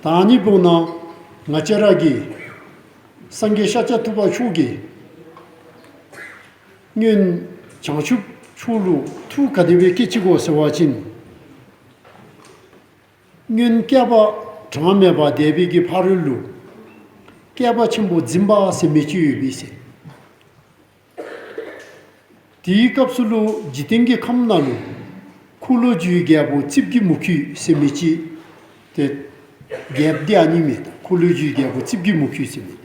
ད་ཨ་ནི་འབདཝ་ད་ང་བཅས་ར་གིས་སངས་རྒྱས་ཤཱཀྱ་ཐུབ་པ་མཆོག་གིས་སྔོན་བྱང་ཆུབ་མཆོག་ལུ་ཐུགས་ག་དེ་སྦེ་བསྐྱེད་ཅི་གོ་ཟེར་བ་ཅིན། སྔོན་བསྐལ་པ་གྲངས་མེད་པ་འདས་པའི་གི་ཕ་རོལ་ལུ་བསྐལ་པ་ཆེན་པོ་འཛིན་པ་ཟེར་མི་ཅིག་ཡོད་པས་ཟེར། དེའི་སྐབས་སུ་ལུ་འཇིག་རྟེན་གྱི་ཁམས་ནང་ལུ་འཁོར་ལོས་སྒྱུར་བའི་རྒྱལ་པོ་རྩིབས་ཀྱི་མུ་ཁྱུད་ཟེར་མི་ཅིག་ཏེ་རྒྱལཔོ་འདི་ཨ་ནི་མས། ད་འཁོར་ལོས་སྒྱུར་བའི་རྒྱལ་པོ་རྩིབས་ཀྱི་མུ་ཁྱུད་ཟེར་མི་འདི།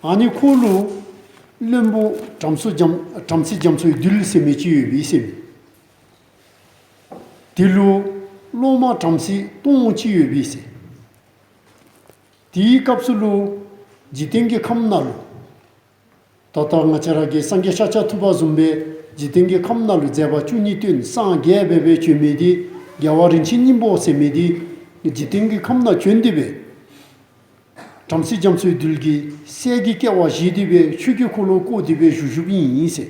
ཨ་ནི་ཁོ་ལུ་བློན་པོ་བྲམ་ཟེ་རྒྱམ་བྲམ་ཟེ་རྒྱ་མཚོའི་རྡུལ་ཟེར་མི་ཅིག་ཡོད་པས་ཟེར་མས། དེ་ལུ་སློབ་མ་བྲམ་ཟེ་སྟོང་གཅིག་ཡོད་པས་ཟེར། དེའི་སྐབས་སུ་ལུ་འཇིག་རྟེན་གྱི་ཁམས་ནང་ལུ་ད་ལྟོ་ང་བཅས་ར་གི་སངས་རྒྱས་ཤཱཀྱ་ཐུབ་པ་བཟུམ་སྦེ་འཇིག་རྟེན་གྱི་ཁམས་ནང་ལུ་མཛད་པ་བཅུ་གཉིས་སྟོན་སངས་རྒྱས་སྦེ་སྦེ་བྱོན་མི་འདི་རྒྱལ་བ་རིན་ཆེན་སྙིང་པོ་ཟེར་མི་འདི་འཇིག་རྟེན་གྱི་ཁམས་ནང་བྱོན་ཏེ་སྦེ་བྲམ་ཟེ་རྒྱ་མཚོའི་རྡུལ་གྱི་སྲས་ཀྱི་སྐྱེ་བ་བཞེས་ཏེ་སྦེ་ཆོས་ཀྱི་འཁོར་ལོ་བསྐོར་ཏེ་སྦེ་བཞུགས་བཞུགསཔ་ཨིན་ཟེར།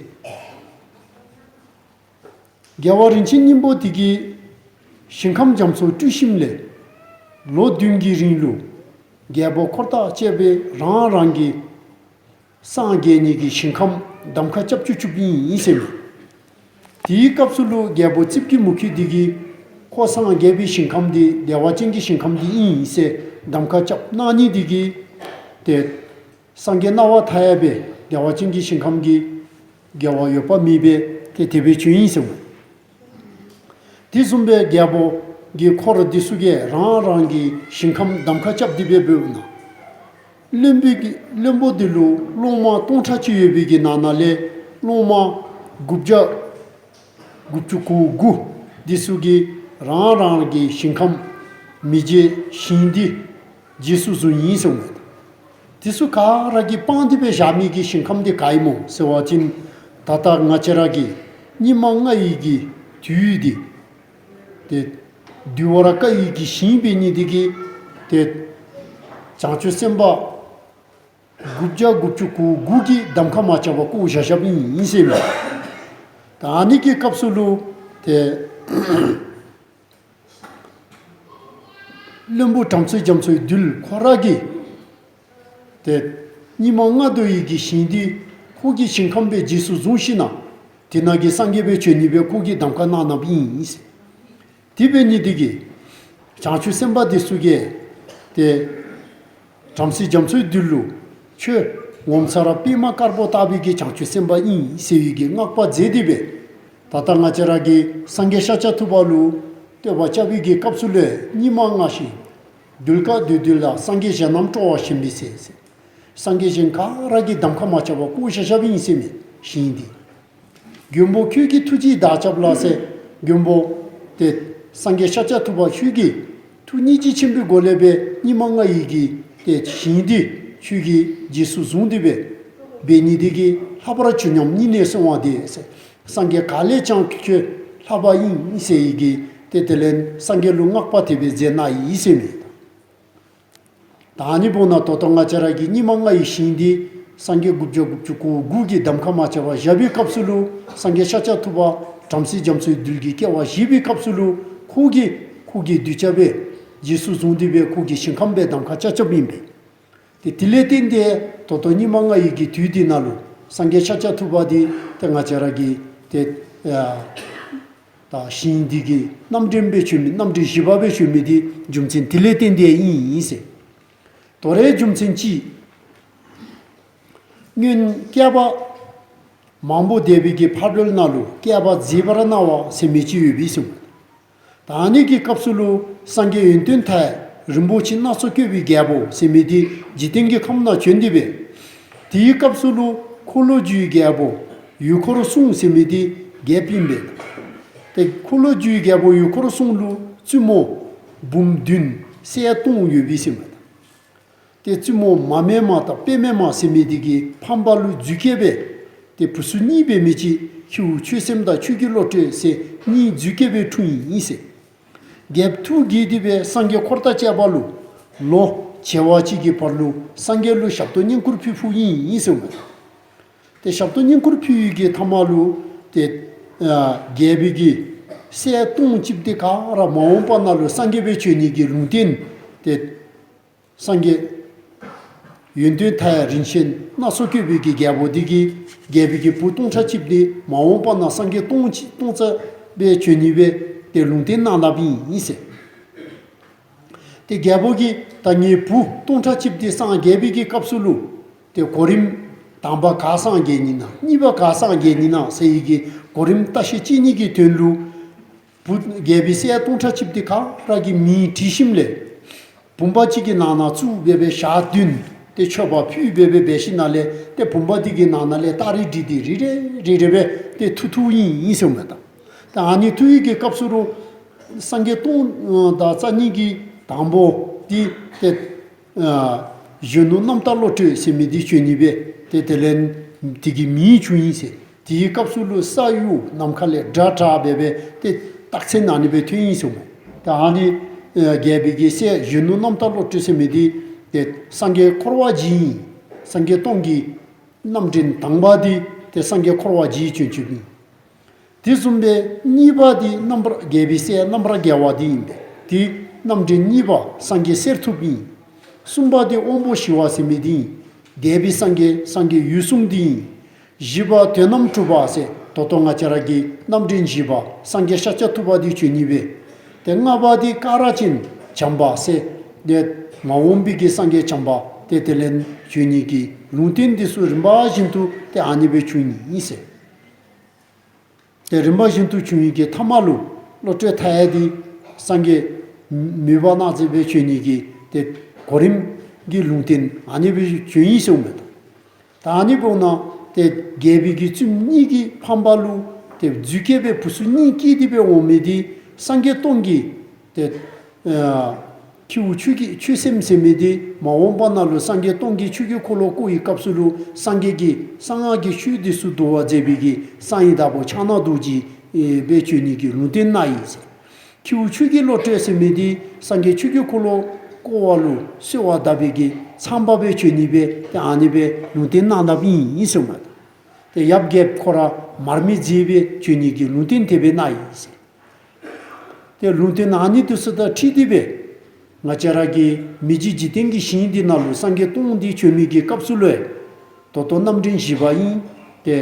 རྒྱལ་བ་རིན་ཆེན་སྙིང་པོ་དེ་གིས་ཞིང་ཁམས་རྒྱ་མཚོ་སྤྲུལ་ཞིནམ་ལས་ལོ་བདུན་གྱི་རིང་ལུ་རྒྱལ་པོ་འཁོར་དང་བཅས་པའི་རང་རང་གི་སངས་རྒྱས་ནི་གི་ཞིང་ཁམས་གདམ་ཁ་རྐྱབ་བཅུག་བཅུགཔ་ཨིན་ཟེར་མས། དེའི་སྐབས་སུ་ལུ་རྒྱལ་པོ་རྩིབས་ཀྱི་མུ་ཁྱུད་དེ་གིས་ཁོ་སངས་རྒྱས་པའི་ཞིང་ཁམས་དེ་བདེ་བ་ཅན་གྱི་ཞིང་ཁམས་དེ་ཨིན་ཟེར་གདམ་ཁ་རྐྱབ་གནང་ནི་དེ་གིས་ཏེ་སངས་རྒྱས་སྣང་བ་མཐའ་ཡས་པའི་བདེ་བ་ཅན་གྱི་ཞིང་ཁམས་ཀྱི་རྒྱལ་བ་འོད་དཔག་མེད་སྦེ་ཏེ་དེ་སྦེ་བྱོན་ཡི་ཟེར་མས། དེ་བཟུམ་སྦེ་རྒྱལ་པོ་གི་འཁོར་དེ་ཚུ་གིས་རང་རང་གི་ཞིང་ཁམས་གདམ་ཁ་རྐྱབ་སྟེ་སྦེ་འབདཝ་ད་བློན་པོ་གི་བློན་པོ་དེ་ལུ་སློབ་མ་སྟོང་ཕྲག་གཅིག་ཡོད་པའི་གི་ནང་ན་ལས་སློབ་མ་དགུ་བརྒྱ་དགུ་བཅུ་གོ་དགུ་དེ་ཚུ་གིས་རང་རང་གི་ཞིང་ཁམས་མི་མཇེད་ཞིང་དེ་རྗེས་སུ་བཟུང་ཡི་ཟེར་མས། དེ་ཚུ་ག་ར་གིས་སྤངས་ཏེ་སྦེ་བཞག་མི་གི་ཞིང་ཁམས་དེ་ག་ཨིན་མོ་ཟེར་བ་ཅིན་ད་ལྟ་ང་བཅས་ར་གི་སྙིགས་མ་ལྔ་ཡི་གི་དུས་དེ་ཏེ་འདུལ་བ་ར་བཀའ་ཡི་གི་ཞིང་འབད་ནི་དེ་གིས་ཏེ་བྱང་ཆུབ་སེམས་དཔའ་དགུ་བརྒྱ་དགུ་བཅུ་གོ་དགུ་གིས་གདམ་ཁ་མ་རྐྱབ་པར་བཀོ་བཞག་བཞགཔ་ཨིན་ཟེར་མས། ད་ཨ་ནི་གི་སྐབས་སུ་ལུ་ཏེ་བློན་པོ་བྲམ་ཟེ་རྒྱ་མཚོའི་རྡུལ་ཁོ་ར་གིས་ཏེ་སྙིགས་མ་ལྔ་བདོ་ཡི་གི་ཞིང་དེ་ཁོ་གི་ཞིང་ཁམས་སྦེ་རྗེས་སུ་བཟུང་ཞིནམ་ལས་དེ་ནང་གི་སངས་རྒྱས་སྦེ་བྱོན་ནི་སྦེ་ཁོ་གིས་གདམ་ཁ་གནང་གནངམ་ཨིན་ཟེར། དེ་འབད་ནི་དེ་གིས་བྱང་ཆུབ་སེམས་དཔའ་དེ་ཚུ་གིས་ཏེ་བྲམ་ཟེ་རྒྱ་མཚོའི་རྡུལ་ལུ་ཁྱོད་ངོ་མཚར་པདྨ་དཀར་པོ་ལྟ་བུའི་གི་བྱང་ཆུབ་སེམས་དཔའ་ཨིན་ཟེར་བའི་གི་བསྔགས་པ་མཛད་དེ་སྦེ་ད་ལྟ་ང་བཅས་ར་གིས་སངས་རྒྱས་ཤཱཀྱ་ཐུབ་པ་ལུ་བསྟོད་པ་རྐྱབ་པའི་གི་སྐབས་སུ་ལས་སྙིགས་མ་ལྔ་ཞིང་རྡུལ་དཀར་བདུད་འདུལ་ལ། སངས་རྒྱས་གཞན་རྣམས་སྤྲོ་བ་ཞིམ་པའི་ཟས་ཟེར། སངས་རྒྱས་གཞན་ག་ར་གིས་གདམ་ཁ་མ་རྐྱབ་པར་བཀོ་བཞག་བཞགཔ་ཨིན་ཟེར་མས་ཞིང་དེ། མགོན་པོ་ཁྱོད་ཀྱི་ཐུགས་རྗེས་བདག་སྐྱབས་ལ་ཟེར། མགོན་པོ་ཏེ་སངས་རྒྱས་ཤཱཀྱ་ཐུབ་པ་ཁྱོད་ཀྱིས་ཐུགས་སྙིང་རྗེ་ཆེན་པོའི་སྒོ་ལས་སྦེ་སྙིགས་མ་ལྔ་ཡི་གི་ཏེ་ཞིང་འདི་ཁྱོད་ཀྱིས་རྗེས་སུ་བཟུང་སྟེ་སྦེ་འབད་ནི་དེ་གིས་ལྷག་པར་བྱོན་སྙམ་སྙིང་ནས་གསོལ་བ་འདེབས་ཟེར། སངས་རྒྱས་ག་ལས་ཀྱང་ཁྱོད་ལྷག་པ་ཨིན་ཟེར་བའི་གི་ཏེ་དེ་ལས་སངས་རྒྱས་ལུ་བསྔགས་པ་དེ་སྦེ་མཛད་གནང་ཡི་ཟེར་མས། ད་ཨ་ནི་འབདཝ་ད་ད་ལྟོ་ང་བཅས་ར་གི་སྙིགས་མ་ལྔ་ཡི་ཞིང་འདི་སངས་རྒྱས་དགུ་བརྒྱ་དགུ་བཅུ་གོ་དགུ་གིས་གདམ་ཁ་མ་རྐྱབ་པར་བཞག་པའི་སྐབས་སུ་ལུ་སངས་རྒྱས་ཤཱཀྱ་ཐུབ་པ་བྲམ་ཟེ་རྒྱ་མཚོའི་རྡུལ་གྱི་སྐྱེ་བ་བཞེས་པའི་སྐབས་སུ་ལུ་ཁོ་གིས་ཁོ་གི་གདུལ་བྱ་སྦེ་རྗེས་སུ་བཟུང་སྟེ་སྦེ་ཁོ་གི་ཞིང་ཁམས་སྦེ་གདམ་ཁ་རྐྱབ་རྐྱབ་ཨིན་པས། ཏེ་དེ་ལས་བརྟེན་ཏེ་ད་ལྟོ་སྙིགས་མ་ལྔ་ཡི་གི་དུས་འདི་ནང་ལུ་སངས་རྒྱས་ཤཱཀྱ་ཐུབ་པ་འདི་ཏེ་ང་བཅས་ར་གི་ཏེ་ཨ་ད་ཞིང་འདི་གི་རྣམ་འདྲེན་སྦེ་བྱོན་མི་རྣམ་འདྲེན་བཞི་པ་སྦེ་བྱོན་མི་འདི་རྒྱུ་མཚན་དེ་ལས་བརྟེན་ཏེ་ཨིན་ཟེར། དོ་རུང་རྒྱུ་མཚན་ཅིག་སྔོན་བསྐལ་པ་མང་པོ་འདས་པའི་གི་ཕ་རོལ་ནང་ལུ་བསྐལ་པ་མཛེས་པར་སྣང་བ་ཟེར་མི་ཅིག་ཡོདཔ་ཨིན་ཟེར། ད་ཨ་ནི་གི་སྐབས་སུ་ལུ་སངས་རྒྱས་ཡོན་ཏན་མཐའ་ཡས་རིན་པོ་ཆེ་སྣ་ཚོགས་བཀོད་པའི་རྒྱལ་པོ་ཟེར་མི་འདི་འཇིག་རྟེན་གྱི་ཁམས་ནང་བྱོན་ཏེ་སྦེ་དེའི་སྐབས་སུ་ལུ་འཁོར་ལོས་སྒྱུར་བའི་རྒྱལ་པོ་ཡུལ་འཁོར་སྲུང་ཟེར་མི་འདི་རྒྱལཔོ་ཨིན་པས། ཏེ་འཁོར་ལོས་སྒྱུར་བའི་རྒྱལ་པོ་ཡུལ་འཁོར་སྲུང་ལུ་བཙུན་མོ་འབུམ་བདུན་སྲས་སྟོང་ཡོདཔ་ཨིན་ཟེར་མས། ཏེ་བཙུན་མོ་མ་སྨད་མ་དང་དཔེ་མེད་མ་ཟེར་མི་འདི་གིས་ཕམ་པ་ལུ་རྫུས་སྐྱེས་སྦེ་ཏེ་བུ་ཚུ་གཉིས་འབད་མི་ཅིག་ཁྱེའུ་ཆོས་སེམས་དང་ཆོས་ཀྱི་བློ་གྲོས་ཟེར་གཉིས་རྫུས་སྐྱེས་སྦེ་འཁྲུངས་ཡི་ཟེར། རྒྱལཔོ་ཐུགས་དགྱེས་ཏེ་སྦེ་སངས་རྒྱས་འཁོར་དང་བཅས་པ་ལུ་ལོ་བྱེ་བ་གཅིག་གི་བར་ལུ་སངས་རྒྱས་ལུ་ཞབས་ཏོག་བསྙེན་བཀུར་ཕུལ་ཕུལཝ་ཨིན་ཟེར་མས། ཏེ་ཞབས་ཏོག་བསྙེན་བཀུར་ཕུལ་བའི་གི་མཐའ་མ་ལུ་ཏེ་ཨ་རྒྱལ་པོའི་གི་སྲས་སྟོང་གཅིག་འདི་ག་ར་མ་འོངས་པ་ནང་ལུ་སངས་རྒྱས་སྦེ་བྱོན་ནི་གི་ལུང་བསྟན་ཏེ་སངས་རྒྱས་ཡོན་ཏན་མཐའ་ཡས་རིན་ཆེན་སྣ་ཚོགས་བཀོད་པའི་གི་རྒྱལ་པོ་འདི་གིས་རྒྱལ་པོའི་གི་བུ་སྟོང་ཕྲག་གཅིག་འདི་མ་འོངས་པ་ནང་སངས་རྒྱས་སྟོང་གཅིག་སྟོང་རྩ་སྦེ་བྱོན་ནི་སྦེ་ཏེ་ལུང་བསྟན་གནང་གནངམ་ཨིན་ཟེར། ཏེ་རྒྱལ་པོ་གིས་ད་ངེའི་བུ་སྟོང་ཕྲག་གཅིག་འདི་སངས་རྒྱས་པའི་གི་སྐབས་སུ་ལུ་ཏེ་གོ་རིམ་དང་པ་ག་སངས་རྒྱས་ནི་ན་གཉིས་པ་ག་སངས་རྒྱས་ནི་ན་ཟེར་བའི་གི་གོ་རིམ་བརྟག་ཞིབ་བྱེད་ནི་གི་དོན་ལུ་བུ་རྒྱལ་པོའི་སྲས་སྟོང་ཕྲག་གཅིག་འདི་ག་ར་གི་མིང་བྲིས་ཞིནམ་ལས་བུམ་པ་གཅིག་གི་ནང་ན་བཙུགས་སྦེ་སྦེ་ཞག་བདུན་ཏེ་མཆོད་པ་ཕུལ་སྦེ་སྦེ་འབད་ཞིནམ་ལས་ཏེ་བུམ་པ་འདི་གི་ནང་ན་ལས་སྟ་རེ་བྲིས་ཏེ་རེ་རེ་རེ་རེ་སྦེ་ཏེ་བཏོན་བཏོནམ་ཨིན་ཟེར་མས་ད། ད་ཨ་ནི་བཏོན་བའི་གི་སྐབས་སུ་ལུ་སངས་རྒྱས་སྟོང་དང་རྩ་གཉིས་ཀྱི་དང་པོ་འདི་ཏེ་ཨ་གཞོན་ནུ་རྣམ་དག་བློ་གྲོས་ཟེར་མི་འདི་བྱོན་ནི་སྦེ་ཏེ་དེ་ལས་དེ་གི་མིང་བྱུང་ཡི་ཟེར། དེའི་སྐབས་སུ་ལུ་ས་གཡོ་ནམ་མཁའ་ལས་སྒྲ་གྲགས་སྦེ་སྦེ་ཏེ་རྟགས་མཚན་ཨ་ནི་སྦེ་ཐོན་ཡི་ཟེར་མས། ད་ཨ་ནི་ཨ་རྒྱལ་པོའི་གི་སྲས་གཞོན་ནུ་རྣམ་དག་བློ་གྲོས་ཟེར་མི་འདི་ཏེ་སངས་རྒྱས་འཁོར་བ་འཇིག་ཡི། སངས་རྒྱས་སྟོང་གི་རྣམ་འདྲེན་དང་པ་འདི་ཏེ་སངས་རྒྱས་འཁོར་བ་འཇིག་ཡི་བྱོན་བྱོནམ་ཨིན། དེ་བཟུམ་སྦེ་གཉིས་པ་འདི་རྣམ་པར་རྒྱལ་པོའི་སྲས་རྣམ་པར་རྒྱལ་བ་འདི་ཨིན་པས། དེ་རྣམ་འདྲེན་གཉིས་པ་སངས་རྒྱས་གསེར་ཐུབ་ཨིན། གསུམ་པ་འདི་དབང་པོ་ཞི་བ་ཟེར་མི་འདི་ཨིན། འདས་པའི་སངས་རྒྱས་སངས་རྒྱས་འོད་སྲུང་འདི་ཨིན། བཞི་པ་དོན་རྣམས་གྲུབ་པ་ཟེར་ད་ལྟོ་ང་བཅས་ར་གི་རྣམ་འདྲེན་བཞི་པ་སངས་རྒྱས་ཤཱཀྱ་ཐུབ་པ་འདི་བྱོན་ནི་སྦེ། ཏེ་ལྔ་པ་འདི་ཀ་ར་ཅན་བྱམས་པ་ཟེར་ཏེ་མ་འོངས་པའི་གི་སངས་རྒྱས་བྱམས་པ་ཏེ་དེ་ལས་བྱོན་ནི་གི་ལུང་བསྟན་འདི་ཚུ་རིམ་པ་བཞིན་དུ་ཏེ་ཨ་ནི་སྦེ་བྱོན་ནི་ཨིན་ཟེར། ཏེ་རིམ་པ་བཞིན་དུ་བྱོན་ནི་གི་ཐ་མ་ལུ་བློ་གྲོས་མཐའ་ཡས་འདི་སངས་རྒྱས་མོས་པ་སྣང་མཛད་སྦེ་བྱོན་ནི་གི་ཏེ་གོ་རིམ་གྱི་ལུང་བསྟན་ཨ་ནི་སྦེ་བྱོན་ཡི་ཟེར་མས། ད་ཨ་ནི་འབདཝ་ད་ཏེ་རྒྱལ་པོའི་གི་བཙུནམོ་གཉིས་ཀྱི་ཕང་པ་ལུ་ཏེ་རྫུས་སྐྱེས་སྦེ་བུ་ཚུ་གཉིས་སྐྱེས་ཏེ་སྦེ་འོང་མི་འདི་སངས་རྒྱས་སྟོང་གི་ཏེ་ཨ་ཁྱེའུ་ཆོས་ཀྱི་ཆོས་སེམས་ཟེར་མི་འདི་མ་འོངས་པ་ནང་ལུ་སངས་རྒྱས་སྟོང་གི་ཆོས་ཀྱི་འཁོར་ལོ་བསྐོར་བའི་སྐབས་སུ་ལུ་སངས་རྒྱས་ཀྱི་གསང་སྔགས་ཀྱི་ཆོས་འདི་ཚུ་བསྡུ་བར་མཛད་པའི་གི་གསང་བའི་བདག་པོ་ཕྱག་ན་རྡོ་རྗེ་སྦེ་བྱོན་ནི་གི་ལུང་བསྟན་གནང་ཡི་ཟེར། ཁྱེའུ་ཆོས་ཀྱི་བློ་གྲོས་ཟེར་མི་འདི་སངས་རྒྱས་ཆོས་ཀྱི་འཁོར་ལོ་བསྐོར་བ་ལུ་གསོལ་བ་བཏབ་པའི་གི་ཚངས་པ་སྦེ་བྱོན་ནི་སྦེ་ཏེ་ཨ་ནི་སྦེ་ལུང་བསྟན་གནང་གནངམ་ཨིན་ཟེར་མས། ཏེ་ཡབ་རྒྱལཔོ་ཁོ་ར་མར་མེ་མཛད་སྦེ་བྱོན་ནི་གི་ལུང་བསྟན་དེ་སྦེ་གནང་ཡི་ཟེར། ཏེ་ལུང་བསྟན་ཨ་ནི་འདི་ཚུ་དང་འཁྲིལ་ཏེ་སྦེ་ང་བཅས་ར་གི་མི་མཇེད་འཇིག་རྟེན་གྱི་ཞིང་འདི་ནང་ལུ་སངས་རྒྱས་སྟོང་འདི་བྱོན་མི་གི་སྐབས་སུ་ལུ་ད་ལྟོ་རྣམ་འདྲེན་བཞི་པ་ཨིན། ཏེ་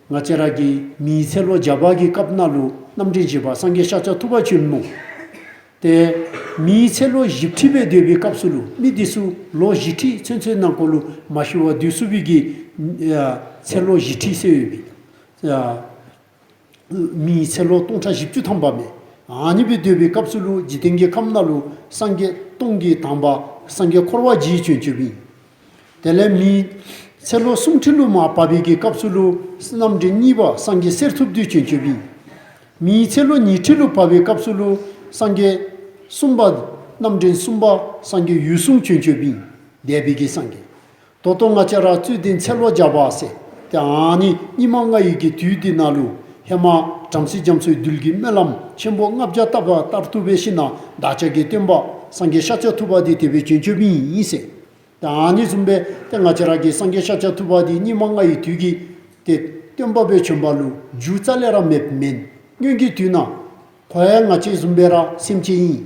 ང་བཅས་ར་གི་མིའི་ཚེ་ལོ་བརྒྱ་པ་གི་སྐབས་ནང་ལུ་རྣམ་འདྲེན་བཞི་པ་སངས་རྒྱས་ཤཱཀྱ་ཐུབ་པ་བྱོན་མོ། ཏེ་མིའི་ཚེ་ལོ་བཞི་ཁྲི་སྦེ་སྡོད་པའི་སྐབས་སུ་ལུ་མི་འདི་ཚུ་ལོ་བཞི་ཁྲི་ཚུན་ཚོད་ནང་འཁོད་ལུ་མ་ཤི་བར་སྡོད་ཚུགས་པའི་གི་ཨ་ཚེ་ལོ་བཞི་ཁྲི་ཟེར་ཡོད་པས། ཨ་མིའི་ཚེ་ལོ་སྟོང་ཕྲག་བཞི་བཅུ་ཐམ་པ་མས། ཨ་ནི་སྦེ་སྡོད་པའི་སྐབས་སུ་ལུ་འཇིག་རྟེན་གྱི་ཁམས་ནང་ལུ་སངས་རྒྱས་སྟོང་གི་དང་པ་སངས་རྒྱས་འཁོར་བ་འཇིག་བྱོན་བྱོནམ་ཨིན། དེ་ལས་མིའི་ཚེ་ལོ་སུམ་ཁྲི་ལུ་མར་བབས་པའི་གི་སྐབས་སུ་ལུ་རྣམ་འདྲེན་གཉིས་པ་སངས་རྒྱས་གསེར་ཐུབ་འདི་བྱོན་བྱོནམ་ཨིན། མིའི་ཚེ་ལོ་ཉི་ཁྲི་ལུ་བབས་པའི་སྐབས་སུ་ལུ་སངས་རྒྱས་གསུམ་པ་རྣམ་འདྲེན་གསུམ་པ་སངས་རྒྱས་འོད་སྲུང་བྱོན་བྱོནམ་ཨིན། འདས་པའི་གི་སངས་རྒྱས། ད་ལྟོ་ང་བཅས་ར་རྩོད་ལྡན་ཚེ་ལོ་བརྒྱ་པ་ཟེར་ཏེ་ཨ་ནི་སྙིགས་མ་ལྔ་ཡི་གི་དུས་འདི་ནང་ལུ་ཧེ་མ་བྲམ་ཟེ་རྒྱ་མཚོའི་རྡུལ་གྱིས་སྨོན་ལམ་ཆེན་པོ་ལྔ་བརྒྱ་བཏབ་པ་ལྟར་དུ་སྦེ་ཞིནམ་ན་བདག་ཅག་གི་སྟོན་པ་སངས་རྒྱས་ཤཱཀྱ་ཐུབ་པ་འདི་དེ་སྦེ་བྱོན་བྱོནམ་ཨིན་ཟེར། ཏེ་ཨ་ནི་བཟུམ་སྦེ་ཏེ་ང་བཅས་ར་གི་སངས་རྒྱས་ཤཱཀྱ་ཐུབ་པ་འདི་སྙིགས་མ་ལྔ་ཡི་དུས་ཀྱི་ཏེ་སྟོན་པ་སྦེ་བྱོན་པ་ལུ་རྒྱུ་རྩ་ལས་ར་མེདཔ་མེན། སྔོན་གྱི་དུས་ནང་ཁོ་ཡང་ང་བཅས་བཟུམ་སྦེ་ར་སེམས་ཅན་ཨིན།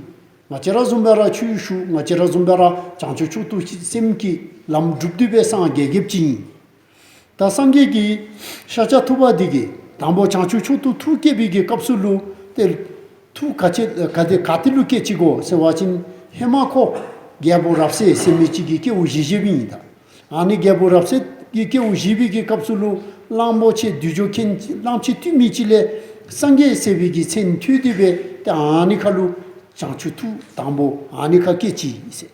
ང་བཅས་ར་བཟུམ་སྦེ་ར་ཆོས་ཞུ། ང་བཅས་ར་བཟུམ་སྦེ་ར་བྱང་ཆུབ་མཆོག་ཏུ་སེམས་བསྐྱེད་ལམ་སྒྲུབ་སྟེ་སྦེ་སངས་རྒྱས་རྒྱསཔ་ཅིག་ཨིན། ད་སངས་རྒྱས་ཀྱི་ཤཱཀྱ་ཐུབ་པ་འདི་གིས་དང་པོ་བྱང་ཆུབ་མཆོག་ཏུ་ཐུགས་བསྐྱེད་པའི་གི་སྐབས་སུ་ལུ་ཏེ་ཐུགས་ག་ཅི་ག་ཏེ་ག་ཏེ་ལུ་བསྐྱེད་ཅི་གོ་ཟེར་བ་ཅིན་ཧེ་མ་ཁོ་རྒྱལ་པོ་རབ་གསལ་ཟེར་མི་ཅིག་གི་སྐྱེ་བ་བཞེས་བཞེསཔ་ཨིན་ད། ཨ་ནི་རྒྱལ་པོ་རབ་གསལ་གྱི་སྐྱེ་བ་བཞེས་པའི་གི་སྐབས་སུ་ལུ་གླང་པོ་ཆེ་འདུལ་སྦྱོང་མཁན་གླང་ཆེན་བཏུལ་མི་ཅིག་ལས་སངས་རྒྱས་ཟེར་བའི་གི་མཚན་ཐོས་ཏེ་སྦེ་ཏེ་ཨ་ནི་ཁར་ལུ་བྱང་ཆུབ་ཐུགས་དང་པོ་ཨ་ནི་ཁར་བསྐྱེད་ཅི་ཟེར།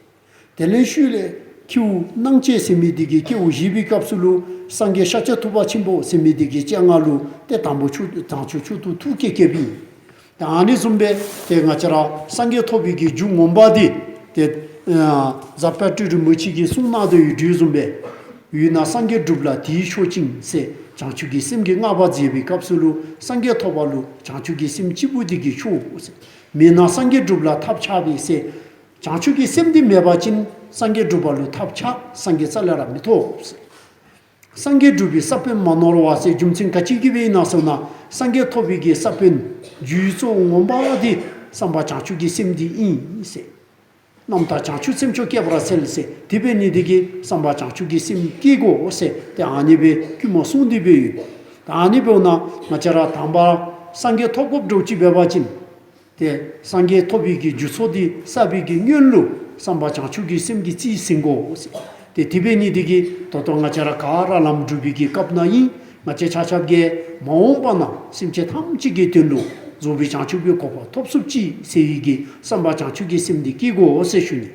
དེ་ལས་ཤུལ་ལས་ཁྱེའུ་སྣང་བྱེད་ཟེར་མི་འདི་གི་སྐྱེ་བ་བཞེས་པའི་སྐབས་སུ་ལུ་སངས་རྒྱས་ཤཱཀྱ་ཐུབ་པ་ཆེན་པོ་ཟེར་མི་འདི་གི་སྤྱན་སྔར་ལུ་ཏེ་དང་པོ་མཆོག་བྱང་ཆུབ་མཆོག་ཏུ་ཐུགས་བསྐྱེད་བསྐྱེདཔ་ཨིན། ཏེ་ཨ་ནི་བཟུམ་སྦེ་ཏེ་ང་བཅས་ར་སངས་རྒྱས་ཐོབ་པའི་གི་རྒྱུ་ངོ་མ་འདི་ཏེ་ཨ་རྫ་དཔལ་སྤྲུལ་རིན་པོ་ཆེ་གིས་གསུངས་གནང་དོ་ཡོད་དོ་བཟུམ་སྦེ། ཡུལ་ན་སངས་རྒྱས་འགྲུབ་ལ་དེས་ཆོག་ཅིང་ཟེར་བྱང་ཆུབ་ཀྱི་སེམས་ཀྱི་བསྔགས་པ་མཛད་པའི་སྐབས་སུ་ལུ་སངས་རྒྱས་ཐོབ་པ་ལུ་བྱང་ཆུབ་ཀྱི་སེམས་གཅིག་པུ་འདི་གིས་ཆོག་ཟེར། མེད་ན་སངས་རྒྱས་འགྲུབ་ལ་ཐབས་ཆག་པས་ཟེར། བྱང་ཆུབ་ཀྱི་སེམས་འདི་མེད་པ་ཅིན་སངས་རྒྱས་འགྲུབ་པ་ལུ་ཐབས་ཆག་སངས་རྒྱས་རྩ་ལས་ར་མི་ཐོབ་ཟེར། སངས་རྒྱས་འགྲུབ་པའི་ས་བོན་མ་ནོར་བ་ཟེར་རྒྱུ་མཚན་ག་ཅི་གིས་སྦེ་ཨིན་ན་ཟེར་ན་སངས་རྒྱས་ཐོབ་པའི་གི་ས་བོན་རྒྱུའི་གཙོ་བོ་ངོ་མ་འདི་བསམ་པ་བྱང་ཆུབ་ཀྱི་སེམས་འདི་ཨིན་ཟེར། རྣམ་དག་བྱང་ཆུབ་སེམས་མཆོག་བསྐྱེད་པར་འཚལ་ཟེར། དེ་འབད་ནི་འདི་གིས་བསམ་པ་བྱང་ཆུབ་ཀྱི་སེམས་བསྐྱེད་དགོ་ཟེར་ཏེ་ཨ་ནི་སྦེ་བསྐུལ་མ་གསུངས་ཏེ་སྦེ་ཡོད། ད་ཨ་ནི་འབདཝ་ད་ང་བཅས་ར་དང་པ་སངས་རྒྱས་ཐོབ་དགོཔ་འདྲཝ་ཅིག་འབད་བ་ཅིན་ཏེ་སངས་རྒྱས་ཐོབ་པའི་གི་རྒྱུ་ཚོགས་འདི་བསགས་པའི་གི་སྔོན་ལུ་བསམ་པ་བྱང་ཆུབ་ཀྱི་སེམས་ཀྱིས་རྩིས་ཟིན་དགོ་ཟེར། ཏེ་དེ་འབད་ནི་འདི་གིས་ད་ལྟོ་ང་བཅས་ར་ག་ར་ལམ་སྒྲུབ་པའི་གི་སྐབས་ནང་ཨིན། ང་བཅས་ཆ་ཁྱབ་ཀྱིས་མ་འོངས་པ་ན་སེམས་ཅན་ཐམས་ཅད་ཀྱི་དོན་ལུ་རྫོགས་པའི་བྱང་ཆུབ་ཀྱི་གོ་འཕང་ཐོབ་ཚུགསཔ་ཅིག་ཟེར་བའི་གི་བསམ་པ་བྱང་ཆུབ་ཀྱི་སེམས་འདི་བསྐྱེད་དགོ་ཟེར་ཞུ་ནི།